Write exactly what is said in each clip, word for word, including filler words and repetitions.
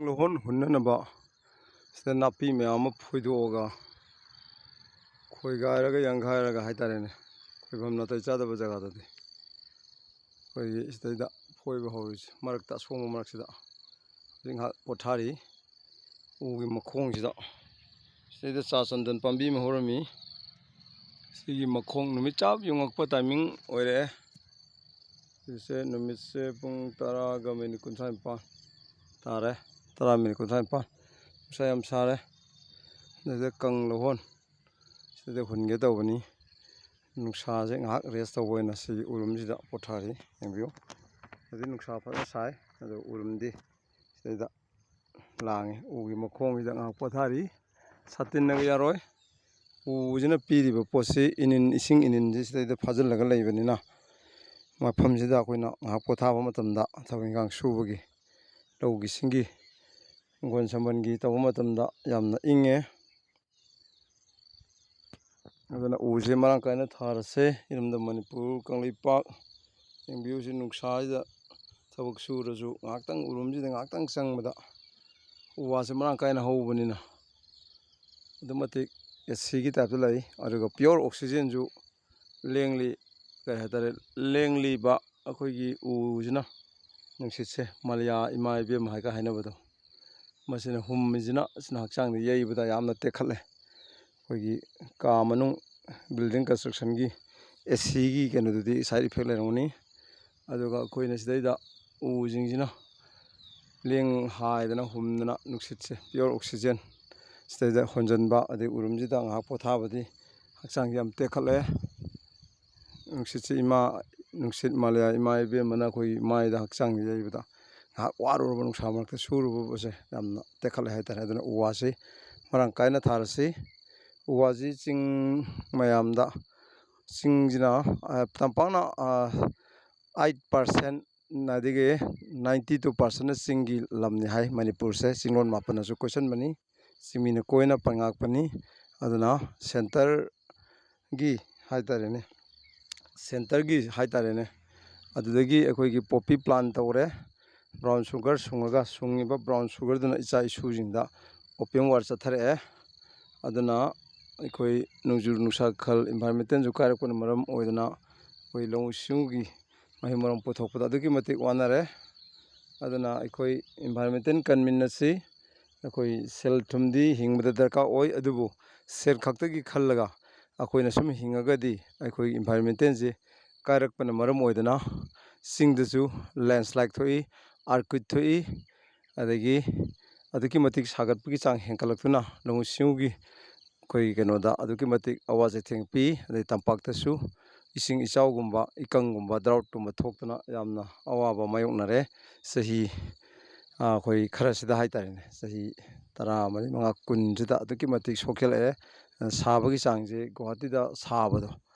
ꯂꯧꯍꯣꯟ ꯍꯨꯟꯅꯅꯕ ꯁꯤꯗ ꯅꯥꯄꯤ ꯃꯌꯥꯝ ꯑꯃ ꯐꯣꯏꯗꯣꯛꯑꯒ, ꯈꯣꯏꯒꯥꯏꯔꯒ ꯌꯥꯡꯈꯥꯏꯔꯒ ꯍꯥꯏꯇꯥꯔꯦꯅꯦ, ꯈꯣꯏꯐꯝ ꯅꯥꯇꯩ ꯆꯥꯗꯕ ꯖꯒꯥꯗꯗꯤ ꯑꯩꯈꯣꯏꯒꯤ ꯁꯤꯗꯩꯗ ꯐꯣꯏꯕ ꯍꯧꯔꯤꯁꯦ, ꯃꯔꯛꯇ, ꯑꯁꯣꯡꯕ ꯃꯔꯛꯁꯤꯗ꯫ ꯍꯧꯖꯤꯛ ꯉꯥꯏꯍꯥꯛ ꯄꯣꯊꯥꯔꯤ ꯎꯒꯤ ꯃꯈꯣꯡꯁꯤꯗ꯫ ꯁꯤꯗꯩꯗ ꯆꯥ ꯆꯟꯗꯟ ꯄꯥꯝꯕꯤ ꯑꯃ ꯍꯧꯔꯝꯃꯤ꯫ ꯁꯤꯒꯤ ꯃꯈꯣꯡ ꯅꯨꯃꯤꯠ ꯆꯞ ꯌꯨꯡꯉꯛꯄ ꯇꯥꯏꯃꯤꯡ ꯑꯣꯏꯔꯛꯑꯦ꯫ ꯍꯧꯖꯤꯛꯁꯦ ꯅꯨꯃꯤꯠꯁꯦ ꯄꯨꯡ ꯇꯔꯥꯒ ꯃꯤꯅꯤꯠ ꯀꯨꯟꯊ꯭ꯔꯥ ꯅꯤꯄꯥꯟ ꯇꯥꯔꯦ, ꯇꯔꯥ ꯃꯤꯅꯤꯠ ꯀꯨꯟꯊ꯭ꯔꯥ ꯅꯤꯄꯥꯟ꯫ ꯅꯨꯡꯁꯥ ꯌꯥꯝ ꯁꯥꯔꯦ꯫ ꯑꯗꯨꯗ ꯀꯪ ꯂꯧꯍꯣꯟ ꯁꯤꯗ ꯍꯨꯟꯒꯦ ꯇꯧꯕꯅꯤ꯫ ꯅꯨꯡꯁꯥꯁꯦ ꯉꯥꯏꯍꯥꯛ rest ꯇꯧꯕ ꯑꯣꯏꯅ ꯁꯤꯒꯤ ꯎꯔꯨꯝꯁꯤꯗ ꯄꯣꯊꯥꯔꯤ꯫ ꯌꯦꯡꯕꯤꯌꯨ, ꯍꯧꯖꯤꯛ ꯅꯨꯡꯁꯥ ꯐꯖꯅ ꯁꯥꯏ, ꯑꯗꯨ ꯎꯔꯨꯝꯗꯤ ꯁꯤꯗꯩꯗ ꯂꯥꯡꯉꯤ꯫ ꯎꯒꯤ ꯃꯈꯣꯡꯁꯤꯗ ꯉꯥꯏꯍꯥꯛ ꯄꯣꯊꯥꯔꯤ꯫ ꯁꯥꯇꯤꯟꯅꯒ ꯌꯥꯔꯣꯏ꯫ ꯎꯁꯤꯅ ꯄꯤꯔꯤꯕ ꯄꯣꯠꯁꯤ, ꯏꯅꯤꯟ, ꯏꯁꯤꯡ ꯏꯅꯤꯟꯁꯤ ꯁꯤꯗꯩꯗ ꯐꯥꯖꯤꯜꯂꯒ ꯂꯩꯕꯅꯤꯅ, ꯃꯐꯝꯁꯤꯗ ꯑꯩꯈꯣꯏꯅ ꯉꯥꯏꯍꯥꯛ ꯄꯣꯊꯥꯕ ꯃꯇꯝꯗ, ꯊꯕꯛ ꯏꯟꯈꯥꯡ ꯁꯨꯕꯒꯤ, ꯂꯧꯒꯤ ꯁꯤꯡꯒꯤ, ꯍꯤꯡꯒꯣꯜ ꯁꯝꯕꯜꯒꯤ ꯇꯧꯕ ꯃꯇꯝꯗ ꯌꯥꯝꯅ ꯏꯪꯉꯦ꯫ ꯑꯗꯨꯅ ꯎꯁꯦ ꯃꯔꯥꯡ ꯀꯥꯏꯅ ꯊꯥꯔꯁꯦ꯫ ꯏꯔꯝꯗꯝ ꯃꯅꯤꯄꯨꯔ ꯀꯪꯂꯩꯄꯥꯛ ꯌꯦꯡꯕꯤꯌꯨ, ꯁꯤ ꯅꯨꯡꯁꯥꯁꯤꯗ ꯊꯕꯛ ꯁꯨꯔꯁꯨ ꯉꯥꯏꯍꯥꯛꯇꯪ ꯎꯔꯨꯝꯁꯤꯗ ꯉꯥꯏꯍꯥꯛꯇꯪ ꯆꯪꯕꯗ, ꯎ ꯋꯥꯁꯦ ꯃꯔꯥꯡ ꯀꯥꯏꯅ ꯍꯧꯕꯅꯤꯅ ꯑꯗꯨꯛ ꯃꯇꯤꯛ ꯑꯦꯁꯤꯒꯤ type ꯇ ꯂꯩ꯫ ꯑꯗꯨꯒ pure oxygen ꯁꯨ ꯂꯦꯡꯂꯤ, ꯀꯩ ꯍꯥꯏꯇꯥꯔꯦ, ꯂꯦꯡꯂꯤꯕ ꯑꯩꯈꯣꯏꯒꯤ ꯎꯁꯤꯅ, ꯅꯨꯡꯁꯤꯠꯁꯦ, ꯃꯂꯌꯥ ꯏꯃꯥ ꯏꯕꯦꯝ ꯍꯥꯏꯒ ꯍꯥꯏꯅꯕꯗꯣ, ꯃꯁꯤꯅ ꯍꯨꯝꯃꯤꯁꯤꯅ, ꯑꯁꯤꯅ ꯍꯛꯆꯥꯡꯗ ꯌꯩꯕꯗ ꯌꯥꯝꯅ ꯇꯦꯛꯈꯠꯂꯦ꯫ ꯑꯩꯈꯣꯏꯒꯤ ꯀꯥ ꯃꯅꯨꯡ building construction ꯒꯤ ꯑꯦꯁꯤꯒꯤ ꯀꯩꯅꯣꯗꯨꯗꯤ side effect ꯂꯩꯔꯝꯒꯅꯤ꯫ ꯑꯗꯨꯒ ꯑꯩꯈꯣꯏꯅ ꯁꯤꯗꯩꯗ ꯎꯁꯤꯡꯁꯤꯅ ꯂꯦꯡ ꯍꯥꯏꯗꯅ ꯍꯨꯝꯗꯅ ꯅꯨꯡꯁꯤꯠꯁꯦ, pure oxygen ꯁꯤꯗꯩꯗ ꯍꯣꯟꯖꯟꯕ, ꯑꯗꯩ ꯎꯔꯨꯝꯁꯤꯗ ꯉꯥꯏꯍꯥꯛ ꯄꯣꯊꯥꯕꯗꯤ ꯍꯛꯆꯥꯡꯁꯦ ꯌꯥꯝ ꯇꯦꯛꯈꯠꯂꯦ꯫ ꯅꯨꯡꯁꯤꯠꯁꯦ ꯏꯃꯥ, ꯅꯨꯡꯁꯤꯠ ꯃꯥꯂꯦ ꯏꯃꯥ ꯏꯕꯦꯝꯃꯅ ꯑꯩꯈꯣꯏꯒꯤ ꯃꯥꯏꯗ, ꯍꯛꯆꯥꯡꯗ ꯌꯩꯕꯗ, ꯉꯥꯏꯍꯥꯛ ꯋꯥꯔꯨꯔꯕ, ꯅꯨꯡꯁꯥ ꯃꯔꯛꯇ ꯁꯨꯔꯨꯕꯁꯦ ꯌꯥꯝꯅ ꯇꯦꯛꯈꯠꯂꯦ ꯍꯥꯏꯇꯥꯔꯦ꯫ ꯑꯗꯨꯅ ꯎ ꯋꯥꯁꯤ ꯃꯔꯥꯡ ꯀꯥꯏꯅ ꯊꯥꯔꯁꯤ꯫ ꯎ ꯋꯥꯁꯤ ꯆꯤꯡ ꯃꯌꯥꯝꯗ, ꯆꯤꯡꯁꯤꯅ, ꯑ, ꯇꯝꯄꯥꯛꯅ, ꯑ, eight percent, ꯑꯗꯒꯤ ninety two percent ꯅ ꯆꯤꯡꯒꯤ ꯂꯝꯅꯤ ꯍꯥꯏ꯫ ꯃꯅꯤꯄꯨꯔꯁꯦ ꯆꯤꯡꯂꯣꯟ ꯃꯥꯄꯟꯅꯁꯨ ꯀꯣꯏꯁꯟꯕꯅꯤ, ꯆꯤꯡꯃꯤꯅ ꯀꯣꯏꯅ ꯄꯟ ꯉꯥꯛꯄꯅꯤ꯫ ꯑꯗꯨꯅ centre ꯒꯤ ꯍꯥꯏꯇꯥꯔꯦꯅꯦ, centre ꯒꯤ ꯍꯥꯏꯇꯥꯔꯦꯅꯦ, ꯑꯗꯨꯗꯒꯤ ꯑꯩꯈꯣꯏꯒꯤ poppy plant ꯇꯧꯔꯦ꯫ ꯕ꯭ꯔꯥꯎꯟ ꯁꯨꯒꯔ ꯁꯨꯡꯉꯒ, ꯁꯨꯡꯉꯤꯕ ꯕ꯭ꯔꯥꯎꯟ ꯁꯨꯒꯔꯗꯨꯅ ꯏꯆꯥ ꯏꯁꯨꯁꯤꯡꯗ ꯑꯣꯄꯤꯌꯝ ꯋꯥꯔ ꯆꯠꯊꯔꯛꯑꯦ꯫ ꯑꯗꯨꯅ ꯑꯩꯈꯣꯏ ꯅꯣꯡꯖꯨ ꯅꯨꯡꯁꯥ ꯈꯜ, ꯏꯟꯚꯥꯏꯔꯣꯟꯃꯦꯟꯇꯦꯜꯁꯨ ꯀꯥꯏꯔꯛꯄꯅ ꯃꯔꯝ ꯑꯣꯏꯗꯅ ꯑꯩꯈꯣꯏ ꯂꯧꯎ ꯁꯤꯡꯎꯒꯤ ꯃꯍꯩ ꯃꯔꯣꯡ ꯄꯨꯊꯣꯛꯄꯗ ꯑꯗꯨꯛꯀꯤ ꯃꯇꯤꯛ ꯋꯥꯅꯔꯦ꯫ ꯑꯗꯨꯅ ꯑꯩꯈꯣꯏ ꯏꯟꯚꯥꯏꯔꯣꯟꯃꯦꯟꯇꯦꯜ ꯀꯟꯃꯤꯟꯅꯁꯤ꯫ ꯑꯩꯈꯣꯏ ꯁꯦꯜ ꯊꯨꯝꯗꯤ ꯍꯤꯡꯕꯗ ꯗꯔꯀꯥꯔ ꯑꯣꯏ, ꯑꯗꯨꯕꯨ ꯁꯦꯜ ꯈꯛꯇꯒꯤ ꯈꯜꯂꯒ ꯑꯩꯈꯣꯏꯅ ꯁꯨꯝ ꯍꯤꯡꯉꯒꯗꯤ ꯑꯩꯈꯣꯏ ꯏꯟꯚꯥꯏꯔꯣꯟꯃꯦꯟꯇꯦꯜꯁꯦ ꯀꯥꯏꯔꯛꯄꯅ ꯃꯔꯝ ꯑꯣꯏꯗꯅ ꯆꯤꯡꯗꯁꯨ ꯂꯦꯟꯁ꯭ꯂꯥꯏꯗ ꯊꯣꯛꯏ, ꯑꯥꯔꯀ꯭ꯋꯤꯛ ꯊꯣꯛꯏ, ꯑꯗꯒꯤ ꯑꯗꯨꯛꯀꯤ ꯃꯇꯤꯛ ꯁꯥꯒꯠꯄꯒꯤ ꯆꯥꯡ ꯍꯦꯟꯒꯠꯂꯛꯇꯨꯅ ꯂꯧꯎ ꯁꯤꯡꯎꯒꯤ ꯑꯩꯈꯣꯏꯒꯤ ꯀꯩꯅꯣꯗ ꯑꯗꯨꯛꯀꯤ ꯃꯇꯤꯛ ꯑꯋꯥ ꯆꯩꯊꯦꯡ ꯄꯤ꯫ ꯑꯗꯩ ꯇꯝꯄꯥꯛꯇꯁꯨ ꯏꯁꯤꯡ ꯏꯆꯥꯎꯒꯨꯝꯕ, ꯏꯀꯪꯒꯨꯝꯕ, ꯗ꯭ꯔꯥꯎꯠꯀꯨꯝꯕ ꯊꯣꯛꯇꯅ ꯌꯥꯝꯅ ꯑꯋꯥꯕ ꯃꯥꯌꯣꯛꯅꯔꯦ꯫ ꯆꯍꯤ, ꯑꯥ, ꯑꯩꯈꯣꯏ ꯈꯔꯁꯤꯗ ꯍꯥꯏꯇꯥꯔꯦꯅꯦ, ꯆꯍꯤ ꯇꯔꯥ ꯃꯔꯤ, ꯃꯉꯥ, ꯀꯨꯟꯁꯤꯗ ꯑꯗꯨꯛꯀꯤ ꯃꯇꯤꯛ ꯁꯣꯛꯆꯜꯂꯛꯑꯦ꯫ ꯁꯥꯕꯒꯤ ꯆꯥꯡꯁꯦ ꯒꯨꯍꯥꯇꯤꯗ ꯁꯥꯕꯗꯣ,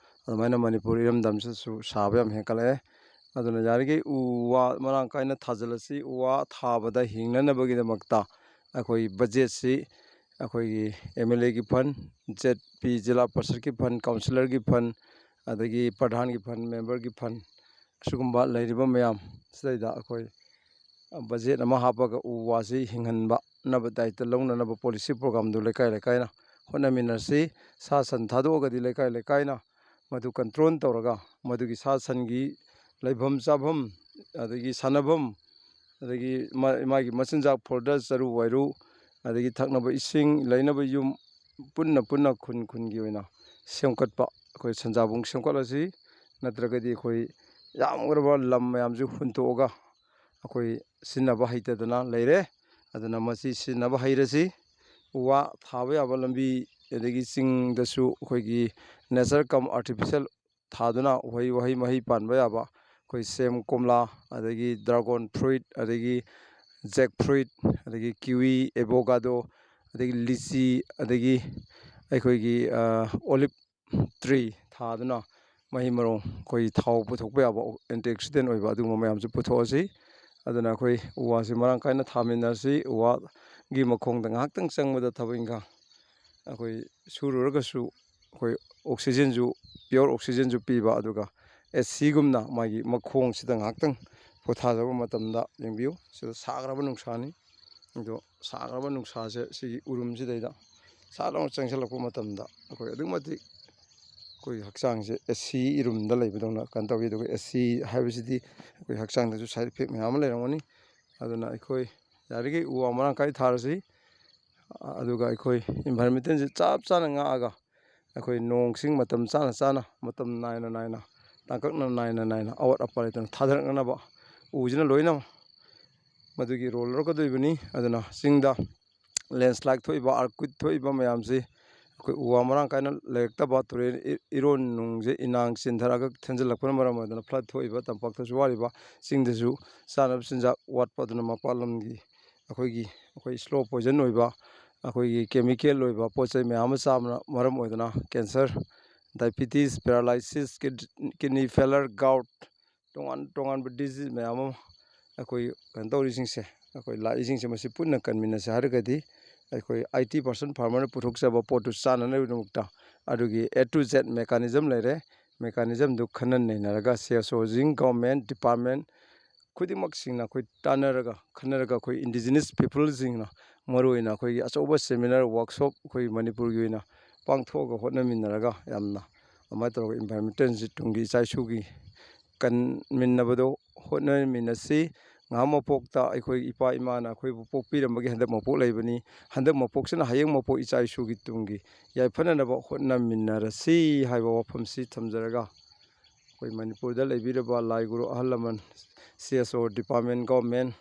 ꯑꯗꯨꯃꯥꯏꯅ ꯃꯅꯤꯄꯨꯔ ꯏꯔꯝꯗꯝꯁꯤꯗꯁꯨ ꯁꯥꯕ ꯌꯥꯝ ꯍꯦꯟꯒꯠꯂꯛꯑꯦ꯫ ꯑꯗꯨꯅ ꯌꯥꯔꯤꯈꯩ ꯎ ꯋꯥ ꯃꯔꯥꯡ ꯀꯥꯏꯅ ꯊꯥꯖꯤꯜꯂꯁꯤ꯫ ꯎ ꯋꯥ ꯊꯥꯕꯗ ꯍꯤꯡꯅꯅꯕꯒꯤꯗꯃꯛꯇ ꯑꯩꯈꯣꯏ ꯕꯖꯦꯠꯁꯤ ꯑꯩꯈꯣꯏꯒꯤ ꯑꯦꯝ ꯑꯦꯜ ꯑꯦꯒꯤ ꯐꯟ, ꯖꯦꯠ ꯄꯤ, ꯖꯤꯂꯥ ꯄꯔꯤꯁꯠꯀꯤ ꯐꯟ, ꯀꯥꯎꯟꯁꯤꯂꯔꯒꯤ ꯐꯟ, ꯑꯗꯒꯤ ꯄ꯭ꯔꯙꯥꯟꯒꯤ ꯐꯟ, ꯃꯦꯝꯕꯔꯒꯤ ꯐꯟ, ꯑꯁꯤꯒꯨꯝꯕ ꯂꯩꯔꯤꯕ ꯃꯌꯥꯝ ꯁꯤꯗꯩꯗ ꯑꯩꯈꯣꯏ ꯕꯖꯦꯠ ꯑꯃ ꯍꯥꯞꯄꯒ ꯎ ꯋꯥꯁꯤ ꯍꯤꯡꯍꯟꯕꯅꯕ ꯗꯥꯏꯇ ꯂꯧꯅꯅꯕ ꯄꯣꯂꯤꯁꯤ ꯄ꯭ꯔꯣꯒ꯭ꯔꯥꯝꯗꯨ ꯂꯩꯀꯥꯏ ꯂꯩꯀꯥꯏꯅ ꯍꯣꯠꯅꯃꯤꯟꯅꯁꯤ꯫ ꯁꯥ ꯁꯟ ꯊꯥꯗꯣꯛꯑꯒꯗꯤ ꯂꯩꯀꯥꯏ ꯂꯩꯀꯥꯏꯅ ꯃꯗꯨ ꯀꯟꯇ꯭ꯔꯣꯜ ꯇꯧꯔꯒ ꯃꯗꯨꯒꯤ ꯁꯥ ꯁꯟꯒꯤ ꯂꯩꯐꯝ ꯆꯥꯐꯝ, ꯑꯗꯒꯤ ꯁꯥꯟꯅꯐꯝ, ꯑꯗꯒꯤ ꯃꯥ-, ꯃꯥꯒꯤ ꯃꯆꯤꯟꯖꯥꯛ ꯐꯣꯗꯔ, ꯆꯔꯨ ꯋꯥꯏꯔꯨ, ꯑꯗꯒꯤ ꯊꯛꯅꯕ ꯏꯁꯤꯡ, ꯂꯩꯅꯕ ꯌꯨꯝ, ꯄꯨꯟꯅ ꯄꯨꯟꯅ ꯈꯨꯟ ꯈꯨꯟꯒꯤ ꯑꯣꯏꯅ ꯁꯦꯝꯒꯠꯄ, ꯑꯩꯈꯣꯏ ꯁꯟꯖꯥꯕꯨꯡ ꯁꯦꯝꯒꯠꯂꯁꯤ꯫ ꯅꯠꯇ꯭ꯔꯒꯗꯤ ꯑꯩꯈꯣꯏ ꯌꯥꯝꯈ꯭ꯔꯕ ꯂꯝ ꯃꯌꯥꯝꯁꯤ ꯍꯨꯟꯇꯣꯛꯑꯒ ꯑꯩꯈꯣꯏ ꯁꯤꯖꯤꯟꯅꯕ ꯍꯩꯇꯗꯅ ꯂꯩꯔꯦ꯫ ꯑꯗꯨꯅ ꯃꯁꯤ ꯁꯤꯖꯤꯟꯅꯕ ꯍꯩꯔꯁꯤ꯫ ꯎ ꯋꯥ ꯊꯥꯕ ꯌꯥꯕ ꯂꯝꯕꯤ, ꯑꯗꯒꯤ ꯆꯤꯡꯗꯁꯨ ꯑꯩꯈꯣꯏꯒꯤ ꯅꯦꯆꯔ ꯀꯝ ꯑꯥꯔꯇꯤꯐꯤꯁꯦꯜ ꯊꯥꯗꯨꯅ ꯎꯍꯩ ꯋꯥꯍꯩ ꯃꯍꯩ ꯄꯥꯟꯕ ꯌꯥꯕ, ꯑꯩꯈꯣꯏ ꯁꯦꯝ, ꯀꯣꯝꯂꯥ, ꯑꯗꯒꯤ ꯗ꯭ꯔꯥꯒꯣꯟ ꯐ꯭ꯔꯨꯏꯠ, ꯑꯗꯒꯤ ꯖꯦꯛ ꯐ꯭ꯔꯨꯏꯠ, ꯑꯗꯒꯤ ꯀꯤꯋꯤ, ꯑꯦꯕꯣꯀꯥꯗꯣ, ꯑꯗꯒꯤ ꯂꯤꯆꯤ, ꯑꯗꯒꯤ ꯑꯩꯈꯣꯏꯒꯤ, ꯑ, ꯑꯣꯂꯤꯞ ꯇ꯭ꯔꯤ ꯊꯥꯗꯨꯅ ꯃꯍꯩ ꯃꯔꯣꯡ, ꯑꯩꯈꯣꯏ ꯊꯥꯎ ꯄꯨꯊꯣꯛꯄ ꯌꯥꯕ, ꯑꯦꯟꯇꯤ ꯑꯣꯛꯁꯤꯗꯦꯟ ꯑꯣꯏꯕ ꯑꯗꯨꯒꯨꯝꯕ ꯃꯌꯥꯝꯁꯨ ꯄꯨꯊꯣꯛꯑꯁꯤ꯫ ꯑꯗꯨꯅ ꯑꯩꯈꯣꯏ ꯎ ꯋꯥꯁꯤ ꯃꯔꯥꯡ ꯀꯥꯏꯅ ꯊꯥꯃꯤꯟꯅꯁꯤ꯫ ꯎ ꯋꯥꯒꯤ ꯃꯈꯣꯡꯗ ꯉꯥꯏꯍꯥꯛꯇꯪ ꯆꯪꯕꯗ ꯊꯕꯛ ꯏꯪꯈꯥꯡ ꯑꯩꯈꯣꯏ ꯁꯨꯔꯨꯔꯒꯁꯨ ꯑꯩꯈꯣꯏ ꯑꯣꯛꯁꯤꯖꯦꯟꯁꯨ, ꯄꯤꯌꯣꯔ ꯑꯣꯛꯁꯤꯖꯦꯟꯁꯨ ꯄꯤꯕ, ꯑꯗꯨꯒ ꯑꯦ ꯁꯤꯒꯨꯝꯅ ꯃꯥꯒꯤ ꯃꯈꯣꯡꯁꯤꯗ ꯉꯥꯏꯍꯥꯛꯇꯪ ꯄꯣꯊꯥꯖꯕ ꯃꯇꯝꯗ ꯌꯦꯡꯕꯤꯌꯨ꯫ ꯁꯤꯗ ꯁꯥꯈ꯭ꯔꯕ ꯅꯨꯡꯁꯥꯅꯤ꯫ ꯑꯗꯣ ꯁꯥꯈ꯭ꯔꯕ ꯅꯨꯡꯁꯥꯁꯦ ꯁꯤꯒꯤ ꯎꯔꯨꯝꯁꯤꯗꯩꯗ ꯁꯥꯠ ꯂꯥꯎꯅ ꯆꯪꯁꯤꯜꯂꯛꯄ ꯃꯇꯝꯗ ꯑꯩꯈꯣꯏ ꯑꯗꯨꯛꯀꯤ ꯃꯇꯤꯛ ꯑꯩꯈꯣꯏ ꯍꯛꯆꯥꯡꯁꯦ ꯑꯦ ꯁꯤ ꯔꯨꯝꯗ ꯂꯩꯕꯗꯧꯅ ꯀꯩꯅꯣ ꯇꯧꯏ꯫ ꯑꯗꯨꯒ ꯑꯦ ꯁꯤ ꯍꯥꯏꯕꯁꯤꯗꯤ ꯑꯩꯈꯣꯏ ꯍꯛꯆꯥꯡꯗꯁꯨ ꯁꯥꯏꯠ ꯏꯐꯦꯛ ꯃꯌꯥꯝ ꯑꯃ ꯂꯩꯔꯝꯒꯅꯤ꯫ ꯑꯗꯨꯅ ꯑꯩꯈꯣꯏ ꯌꯥꯔꯤꯈꯩ ꯎ ꯋꯥ ꯃꯔꯥꯡ ꯀꯥꯏ ꯊꯥꯔꯁꯤ꯫ ꯑꯗꯨꯒ ꯑꯩꯈꯣꯏ ꯏꯟꯚꯥꯏꯔꯣꯟꯃꯦꯟꯁꯦ ꯆꯞ ꯆꯥꯅ ꯉꯥꯛꯑꯒ ꯑꯩꯈꯣꯏ ꯅꯣꯡ ꯁꯤꯡ ꯃꯇꯝ ꯆꯥꯅ ꯆꯥꯅ, ꯃꯇꯝ ꯅꯥꯏꯅ ꯅꯥꯏꯅ, ꯇꯥꯡꯀꯛꯅ ꯅꯥꯏꯅ ꯅꯥꯏꯅ, ꯑꯋꯥꯠ ꯑꯄꯥ ꯂꯩꯇꯅ ꯊꯥꯗꯔꯛꯅꯅꯕ ꯎꯁꯤꯅ ꯂꯣꯏꯅ ꯃꯗꯨꯒꯤ ꯔꯣꯜ ꯂꯧꯔꯛꯀꯗꯣꯔꯤꯕꯅꯤ꯫ ꯑꯗꯨꯅ ꯆꯤꯡꯗ ꯂꯦꯟꯁ꯭ꯂꯥꯏꯠ ꯊꯣꯛꯏꯕ, ꯑꯥꯔꯀ꯭ꯋꯤꯛ ꯊꯣꯛꯏꯕ ꯃꯌꯥꯝꯁꯤ ꯑꯩꯈꯣꯏ ꯎ ꯋꯥ ꯃꯔꯥꯡ ꯀꯥꯏꯅ ꯂꯩꯔꯛꯇꯕ, ꯇꯨꯔꯦꯜ ꯏ-, ꯏꯔꯣꯟ ꯅꯨꯡꯁꯦ ꯏꯅꯥꯡ ꯆꯦꯟꯊꯔꯛꯑꯒ ꯊꯦꯟꯖꯤꯜꯂꯛꯄꯅ ꯃꯔꯝ ꯑꯣꯏꯗꯨꯅ ꯐ꯭ꯂꯠ ꯊꯣꯛꯏꯕ, ꯇꯝꯄꯥꯛꯇꯁꯨ ꯋꯥꯔꯤꯕ, ꯆꯤꯡꯗꯁꯨ ꯆꯥꯅꯕ ꯆꯤꯟꯖꯥꯛ ꯋꯥꯠꯄ ꯑꯗꯨꯅ ꯃꯄꯥꯟ ꯂꯝꯒꯤ ꯑꯩꯈꯣꯏꯒꯤ, ꯑꯩꯈꯣꯏ ꯁ꯭ꯂꯣ ꯄꯣꯏꯖꯟ ꯑꯣꯏꯕ, ꯑꯩꯈꯣꯏꯒꯤ ꯀꯦꯃꯤꯀꯦꯜ ꯑꯣꯏꯕ ꯄꯣꯠ ꯆꯩ ꯃꯌꯥꯝ ꯑꯃ ꯆꯥꯕꯅ ꯃꯔꯝ ꯑꯣꯏꯗꯨꯅ cancer, diabetes, paralysis, ꯀꯤꯗ-, kidney ꯐꯦꯂꯔ, gout, ꯇꯣꯉꯥꯟ ꯇꯣꯉꯥꯟꯕ ꯗꯤꯖꯤꯖ ꯃꯌꯥꯝ ꯑꯃ ꯑꯩꯈꯣꯏ ꯀꯩꯅꯣ ꯇꯧꯔꯤꯁꯤꯡꯁꯦ, ꯑꯩꯈꯣꯏ ꯂꯥꯛꯏꯁꯤꯡꯁꯦ ꯃꯁꯤ ꯄꯨꯟꯅ ꯀꯟꯃꯤꯟꯅꯁꯦ ꯍꯥꯏꯔꯒꯗꯤ ꯑꯩꯈꯣꯏ ꯑꯥꯏꯇꯤ ꯄꯥꯔꯁꯦꯟ ꯐꯥꯔꯃꯔꯅ ꯄꯨꯊꯣꯛꯆꯕ ꯄꯣꯠꯇꯨ ꯆꯥꯅꯅꯕꯒꯤꯗꯃꯛꯇ ꯑꯗꯨꯒꯤ A to Z mechanism ꯂꯩꯔꯦ꯫ Mechanismꯗꯨ ꯈꯟꯅ ꯅꯩꯅꯔꯒ ꯁꯤ ꯑꯦꯁ ꯑꯣꯁꯤꯡ, ꯒꯣꯔꯃꯦꯟ ꯗꯤꯄꯥꯔꯠꯃꯦꯟ ꯈꯨꯗꯤꯡꯃꯛꯁꯤꯡꯅ ꯑꯩꯈꯣꯏ ꯇꯥꯟꯅꯔꯒ, ꯈꯟꯅꯔꯒ ꯑꯩꯈꯣꯏ ꯏꯟꯗꯤꯖꯤꯅꯁ ꯄꯤꯄꯜꯁꯤꯡꯅ ꯃꯔꯨꯑꯣꯏꯅ ꯑꯩꯈꯣꯏꯒꯤ ꯑꯆꯧꯕ ꯁꯦꯃꯤꯅꯥꯔ, ꯋꯥꯔꯛꯁꯣꯞ ꯑꯩꯈꯣꯏ ꯃꯅꯤꯄꯨꯔꯒꯤ ꯑꯣꯏꯅ ꯄꯥꯡꯊꯣꯛꯑꯒ ꯍꯣꯠꯅꯃꯤꯟꯅꯔꯒ ꯌꯥꯝꯅ ꯑꯗꯨꯃꯥꯏꯅ ꯇꯧꯔꯒ ꯏꯟꯚꯥꯏꯔꯣꯟꯃꯦꯟꯁꯤ ꯇꯨꯡꯒꯤ ꯏꯆꯥ ꯏꯁꯨꯒꯤ ꯀꯟꯃꯤꯟꯅꯕꯗꯣ ꯍꯣꯠꯅꯃꯤꯟꯅꯁꯤ꯫ ꯉꯍꯥꯟ ꯃꯄꯣꯛꯇ ꯑꯩꯈꯣꯏ ꯏꯄꯥ ꯏꯃꯥꯅ ꯑꯩꯈꯣꯏꯕꯨ ꯄꯣꯛꯄꯤꯔꯝꯕꯒꯤ ꯍꯟꯗꯛ ꯃꯄꯣꯛ ꯂꯩꯕꯅꯤ꯫ ꯍꯟꯗꯛ ꯃꯄꯣꯛꯁꯤꯅ ꯍꯌꯦꯡ ꯃꯄꯣꯛ ꯏꯆꯥ ꯏꯁꯨꯒꯤ ꯇꯨꯡꯒꯤ ꯌꯥꯏꯐꯅꯅꯕ ꯍꯣꯠꯅꯃꯤꯟꯅꯔꯁꯤ ꯍꯥꯏꯕ ꯋꯥꯐꯝꯁꯤ ꯊꯝꯖꯔꯒ, ꯑꯩꯈꯣꯏ ꯃꯅꯤꯄꯨꯔꯗ ꯂꯩꯕꯤꯔꯕ ꯂꯥꯏ ꯒꯨꯔꯨ ꯑꯍꯜ ꯂꯃꯟ, ꯁꯤ ꯑꯦꯁ ꯑꯣ ꯗꯤꯄꯥꯔꯠꯃꯦꯟ, ꯒꯣꯔꯃꯦꯟ,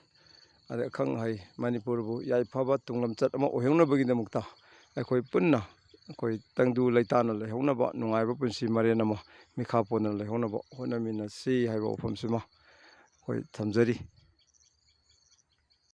ꯑꯗꯩ ꯑꯈꯪ ꯑꯍꯩ, ꯃꯅꯤꯄꯨꯔꯕꯨ ꯌꯥꯏꯐꯕ ꯇꯨꯡꯂꯝꯆꯠ ꯑꯃ ꯑꯣꯏꯍꯧꯅꯕꯒꯤꯗꯃꯛꯇ ꯑꯩꯈꯣꯏ ꯄꯨꯟꯅ ꯑꯩꯈꯣꯏ ꯇꯪꯗꯨ ꯂꯩꯇꯥꯅ ꯂꯩꯍꯧꯅꯕ, ꯅꯨꯡꯉꯥꯏꯕ ꯄꯨꯟꯁꯤ ꯃꯔꯦꯟ ꯑꯃ ꯃꯤꯈꯥ ꯄꯣꯟꯗꯅ ꯂꯩꯍꯧꯅꯕ ꯍꯣꯠꯅꯃꯤꯟꯅꯁꯤ ꯍꯥꯏꯕ ꯋꯥꯐꯝꯁꯤꯃ ꯑꯩꯈꯣꯏ ꯊꯝꯖꯔꯤ꯫